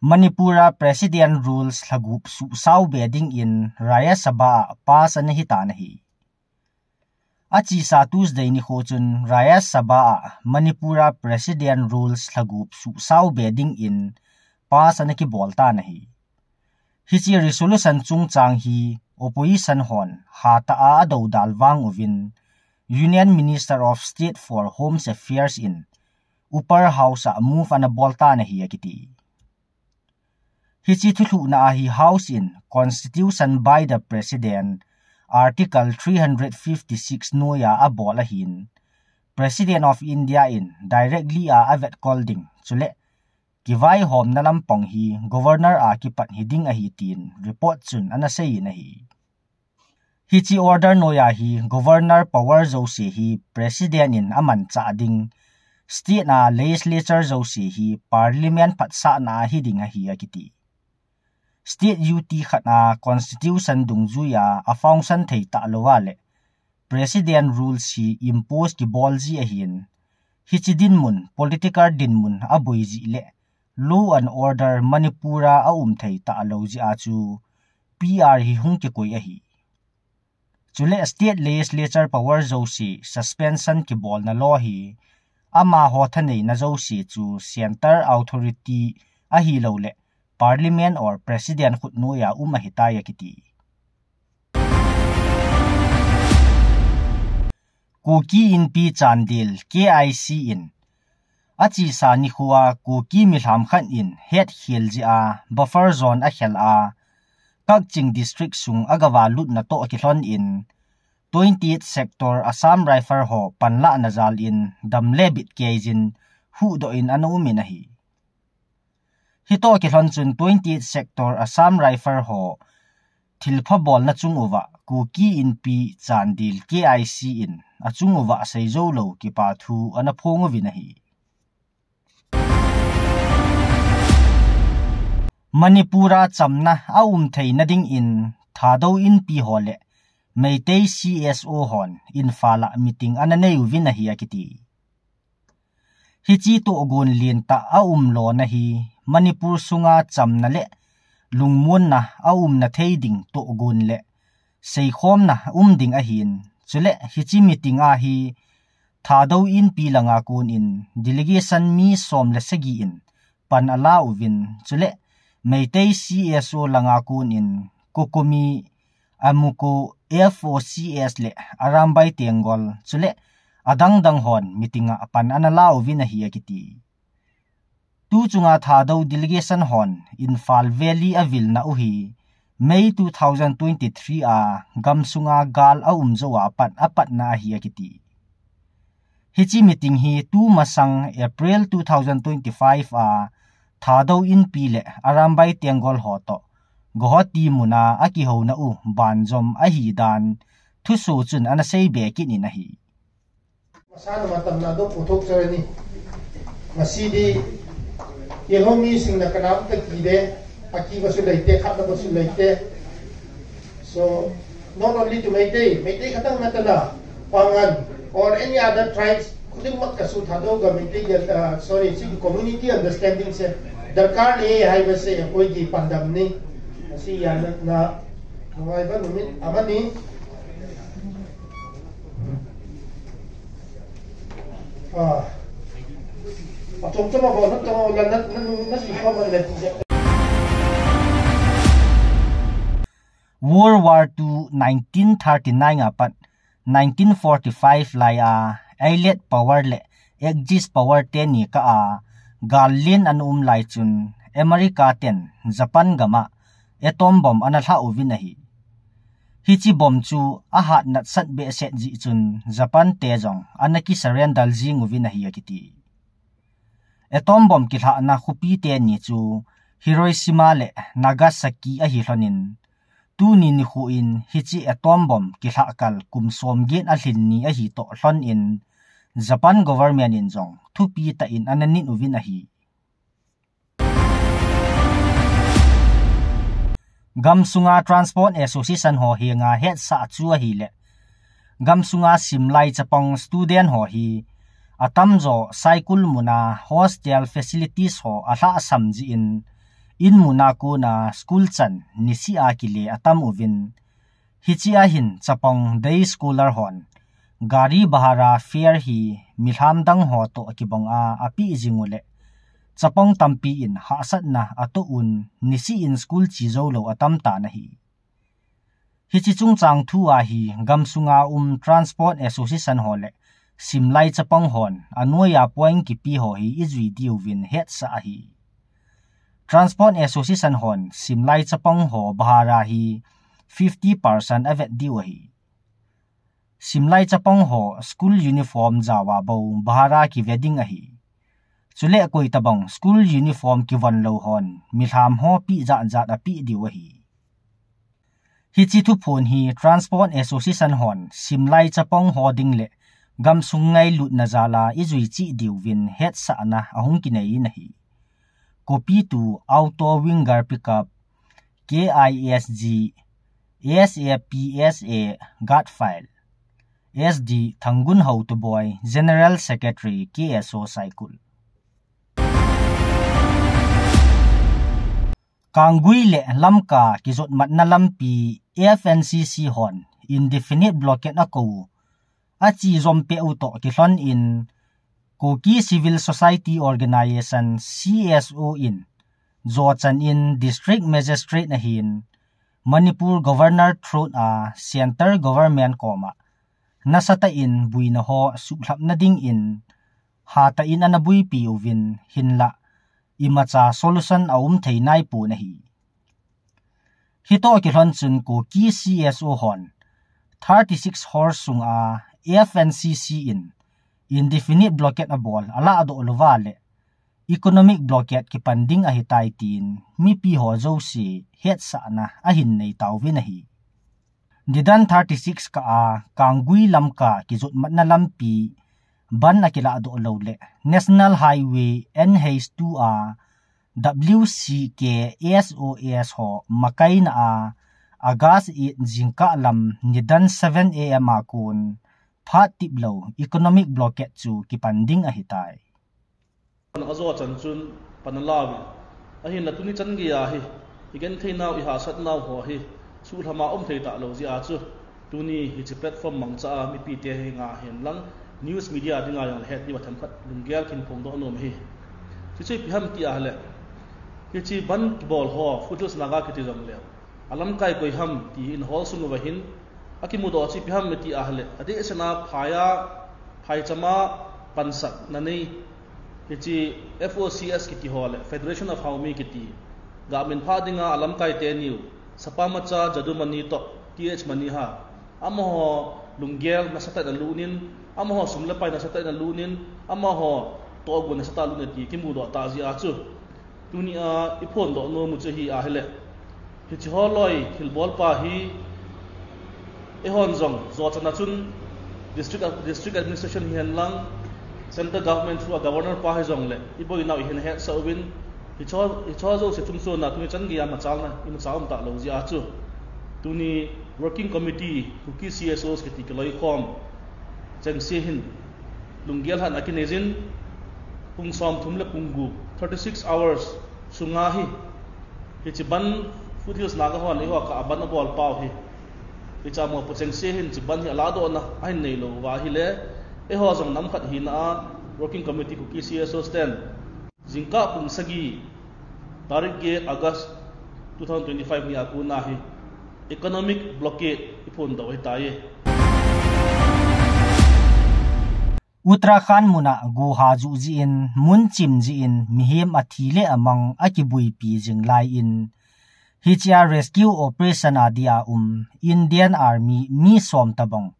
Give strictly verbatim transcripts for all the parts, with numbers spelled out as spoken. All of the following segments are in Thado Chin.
Manipur a President Rules lhagup suhsao be dingin Rajya Sabha a pass ana hitan ahi. Achesa Tuesday nikho chun Rajya Sabha a Manipur a President Rules lhagup suhsao be dingin pass ana kibol tan ahi. Hiche resolution chungchang hi opposition hon hatah a adoudal vang uvin Union Minister of State for Home Affairs in Upper House a move ana bol tan ahi akiti. Hiche thulhuhna a hi House in Constitution by the President, Article three hundred fifty-six noiya abol ahin, President of India in directly a avetkol ding, chule kivaihomna lampang hi Governor a kipat hiding ahi tin report chun ana seiyin ahi. Hiche order noiya hi Governor power jouse hi President in amanchah ding, State a Legislature jouse hi Parliament phatsahna a hiding ahi akiti. State duty khat a Constitution dungjuiya afunction thei talou a le President Rules hi impose kibol ji ahin, hiche dinmun political dinmun aboi ji le law and order Manipur a aum thei talou jeh a chu P R hi hung kikoi ahi. Chule State Legislature power jouse suspension kibolna law hi amaho thaneina jouse chu Centre Authority ahilouleh Parliament or President khutnoiya um ahitai akiti. Kuki Inpi Chandel K I C in achesa nikhoa Kuki milham khat in hetkhel jeh a buffer zone akhel a, Kakching District sung agavalutna toh kilhon in, twenty-eight Sector Assam Rifle ho panlahna jal in damle bit keiyin huhdoh in ana um in ahi. Hitoh kilhon chun twenty-eight Sector Assam Rifle ho thilpha bolna chung uva Kuki Inpi Chandel K I C in achung uva asei joulou kipathu ana phong uvin ahi. Manipur a chamna aum theina dingin Thadou Inpi ho le Meitei C S O hon Imphal a meeting ana nei uvin ahi akiti. Hiche tohgon lentah aum lona hi Manipur sunga chamna le lungmonna aumna thei ding tohgon le seikhomna um ding ahin, chule hiche meeting a hi Thadou Inpi langa kon in delegation mi som le sagi in pan ala uvin, chule Meitei C S O langa kon in Kokomi, Amuko, F O C S le Arambai Tenggol, chule adang dang hon meeting a pan ana la uvin ahi akiti. Tu chunga Thadou delegation hon Imphal Valley avilna u hi May two thousand twenty-three a gamsunga gal aum jou a pat apatna ahi akiti. Hiche meeting hi tumasang April two thousand twenty-five a Thadou Inpi le Arambai Tenggol ho toh Guwahati muna akihouna u banjom ahidan thusoh chun ana seibe kit in ahi. ꯃꯁꯥꯅ ꯃꯇꯝꯅ ꯑꯗꯨꯝ ꯄꯨꯊꯣꯛꯆꯔꯅꯤ꯫ ꯉꯁꯤꯗꯤ ꯌꯦꯜꯍꯧꯃꯤꯁꯤꯡꯅ ꯀꯅꯥꯝꯇ ꯀꯤꯗꯦ, ꯑꯀꯤꯕꯁꯨ ꯂꯩꯇꯦ, ꯈꯠꯅꯕꯁꯨ ꯂꯩꯇꯦ꯫ So, not only to Meitei, Meitei ꯈꯛꯇꯪ ꯅꯠꯇꯅ ꯄꯥꯉꯟ or any other tribes ꯈꯨꯗꯤꯡꯃꯛꯀꯁꯨ ꯊꯥꯗꯣꯛꯑꯒ ꯃꯩꯇꯩꯒꯤ, ꯑ, sorry, ꯁꯤꯒꯤ community understandingꯁꯦ ꯗꯔꯀꯥꯔ ꯂꯩꯌꯦ ꯍꯥꯏꯕꯁꯦ ꯑꯩꯈꯣꯏꯒꯤ ꯄꯥꯟꯗꯝꯅꯤ꯫ ꯉꯁꯤ ꯌꯥꯝꯅ ꯅꯨꯡꯉꯥꯏꯕ ꯅꯨꯃꯤꯠ ꯑꯃꯅꯤ꯫ ꯑꯥ꯫ ꯑꯆꯧ ꯑꯆꯧꯕ ꯅꯠꯇꯕ ꯅ-, ꯅ-, ꯅ-, ꯅꯁꯨ ꯐꯝꯃ ꯂꯩꯕꯁꯦ꯫ World War Two nineteen thirty-nine a pat nineteen forty-five lai a Allied Power le Axis Power teni kah a gal len ana um lai chun America ten Japan gam a atom bomb ana lhah uvin ahi. Hiche bomb chu ahat natsat behseh jeh chun Japan te jong ana ki surrender jing uvin ahi akiti. Atom bomb kilhahna khopi teni chu Hiroshima le Nagasaki ahi lhonin, tuni nikho in hiche atom bomb kilhah kal kum som get alhin ni ahi toh lhon in, Japan government in jong thupi tah in ana nit uvin ahi. Gamsunga Transport Association ho henga hetsah chu ahile, gamsunga simlai chapang student ho hi atamjo Saikul muna hostel facilities ho alhahsam jeh in In muna kona school chan niseh a kile atam uvin, hichea hin chapang day scholar hon gari bhara fare hi milham dang ho toh kibang a apeh jing uleh, chapang tampi in hahsatna atoh un, niseh in school che jou lou atam tan ahi. Hiche chungchang thu a hi gamsunga um Transport Association ho le simlai chapang hon anoiya point kipe ho hi ijui diuvin hetsah ahi. Transport Association hon simlai chapang ho bhara hi fifty percent avet diu ahi. Simlai chapang ho school uniform jaova bou bhara kive ding ahi. Chule koitabang school uniform kivon lou hon milham ho peh jat jat apeh diu ahi. Hiche thuphon hi Transport Association hon simlai chapang ho ding le gamsung ngailutna jal a ijui cheh diuvin hetsahna ahung kinei in ahi. Kopi to Auto Winger Pickup, K I S G, S A P S A, Guard File, S D Thangun Haotoboi, General Secretary, K S O Saikul. Kanggui le Lamka kijotmatna lampi F N C C hon indefinite blockade akou u, ache jom peh u toh kilhon in Kuki Civil Society Organization, C S O, in jochan in District Magistrate ahin Manipur Governor throat a Centre Government koma nasatah in buina ho suhlhapna ding in hatah in ana buipi uvin, hinlah imacha solution aum thei naipon ahi. Hitoh kilhon chun Kuki C S O hon thirty six hours sunga F N C C in indefinite blockade abol aladoh louva le economic blockade kipan ding ahitai tin mipi ho jouse hetsahna ahin nei tauvin ahi. Nidan thirty six kah a Kanggui Lamka kijotmatna lampi bandh akiladoh lou le National Highway N H two a W C K S O S ho makaina a August eight jingkah lam nidan seven A M a kon phat tiplou economic blockade chu kipan ding ahitai. Pan ajo chan chun pan alauvin. Ahinla tuni chan geiya hi, igenthei nau, ihahsat nau ho hi, suhlhama um thei talou jeh a chu, tuni hiche platform mangcha a mipi te henga henlang, news media dinga jong le het diuva themkhat lunggel kahin phongdoh nom ahi. Hichu ipi ham ti ahile, hiche bandh kibol ho, Foothills Naga kiti jongleu, alamkai koi ham ti hi in hol sung uva hin, akimudoh chu ipi ham ti ahile, adehset a phai a, phaicham a pansatna nei, hiche F O C S kiti ho le Federation of Haomi kiti, gah minphah dinga alamkai teniu, Sapamacha Jadumani toh T H Maniha, amaho lunggel nasatah in alut in, amaho sum le pai nasatah in alut in, amaho tohgon nasatah in alut in ti kimudoh tah jeh a chu, tunia iphondoh nom u chu hi ahile, hiche ho loi thilbol pa hi, eihon jong jochan a chun district, district administration hihen lang, central government through a governor pa hijongle, iboinau ihin hetsah uvin, hiche ho, hiche ho jouse chungchon a tuni chan geiya machalna imacha um talou jeh a chu, tuni working committee, Kuki C S Os kiti kiloikhom chengse hin lunggel hatna akinei jin, pung somthum le pung gup, thirty six hours sunga hi, hiche bandh Foothills Naga hon eiho kah a bandh abol pau hi, hiche a mopo chengse hin hiche bandh hi aladohna ahin neilou uva ahile, eiho jong nam khat hina a working committee Kuki C S Os ten jingkah pung sagi, tarik get August two thousand twenty-five ni a kona hi economic blockade iphondoh ahitai. Uttarakhand mun a goha juh jeh in, mun chim jeh in, mihem athi le amang akibuipi jing lai in, hichea rescue operation a dia um Indian Army mi som tobang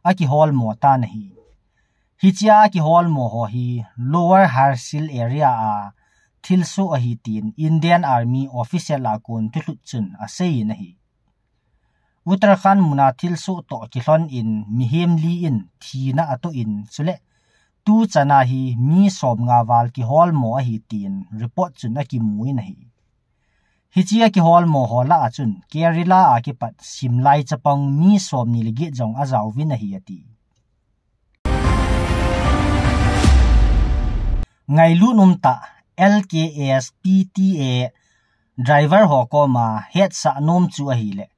akiholmo tan ahi. Hichea kiholmo ho hi Lower Harsil area a thilsoh ahi tin Indian Army official a kon thulhut chun asei in ahi. Uttarakhand mun a thilsoh toh kilhon in mihem li in thina atoh in, chule tuchan a hi mi somnga val kiholmo ahi tin report chun akimu in ahi. Hichea kiholmo ho lah a chun Kerala a kipat simlai chapang mi somni le get jong ajaovin ahi ati. Ngailut umtah L K S P T A Driver ho koma hetsah nom chu ahileh,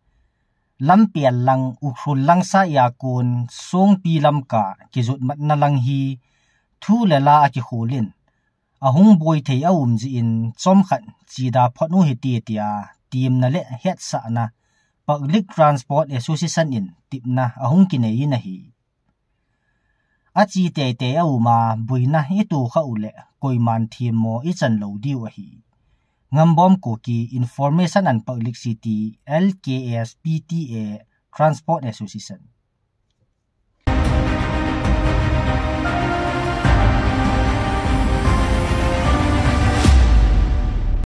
Lampial lang, Ukhrul lang sa a kon Songpi Lamka kijotmatna lang hi thu le la a kikholin, ahung boi thei a um jeh in chomkhat chida phot u hite tia temna le hetsahna Public Transport Association in tipna ahung kinei in ahi. Achi teitei a um a, boina i to kha u le koiman themmo i chan lou diu ahi. Ngambom Kuki Information and Publicity, L K S P T A, Transport Association.